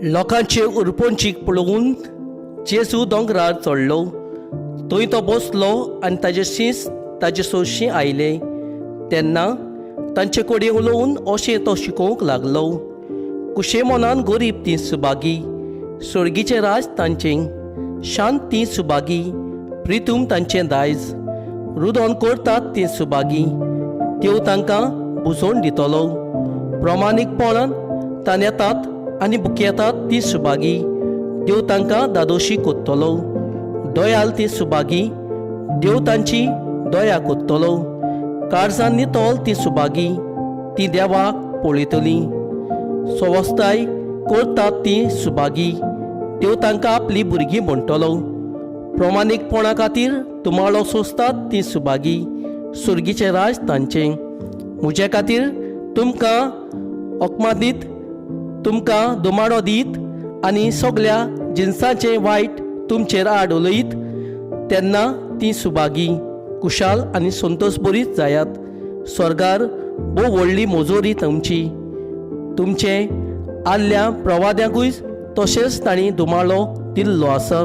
लोकांचे उरपोंचीक पळोवन जेजू दोंगरार चडलो. थंय तो बसलो आनी ताजे शींस ताजे सोरशीं आयले तेन्ना तांचे कडेन उलोवन अशें तो शिकोवंक लागलो. कुशे मनान गरीब तीं सुभागी, सोर्गीचें राज तांचें. शांत तीं सुभागी, प्रितूम तांचें दायज. रुदोन करतात तीं सुभागी, देव तांकां बुजोवन दितलो. प्रमाणीकपणान ताण येतात आनी बुकयेतात ती सुभागी, देव तांकां दादोशी कोत्तलो. दयाल ती सुभागी, देव तांची दया कोत्तलो. काळजान नितोल ती सुभागी, ती देवाक पळयतली. सवस्ताय करतात ती सुभागी, देव तांकां आपली भुरगीं म्हणटलो. प्रमाणीकपणा खातीर तुमाळो सोंसतात ती सुभागी, सुर्गीचें राज तांचें. म्हजे खातीर तुमकां ओकमा दीत, तुमकां दुमाडो दीत आनी सगल्या जिनसाचें वायट तुमचेर आड उलयत तेन्ना ती सुभागी. कुशाल आनी संतोश बरीच जायात, स्वर्गार भोव व्हडली मजोरी तुमची. तुमचें आदल्या प्रवाद्यांकूय तशेंच तांणी दुमाळो दिल्लो आसा.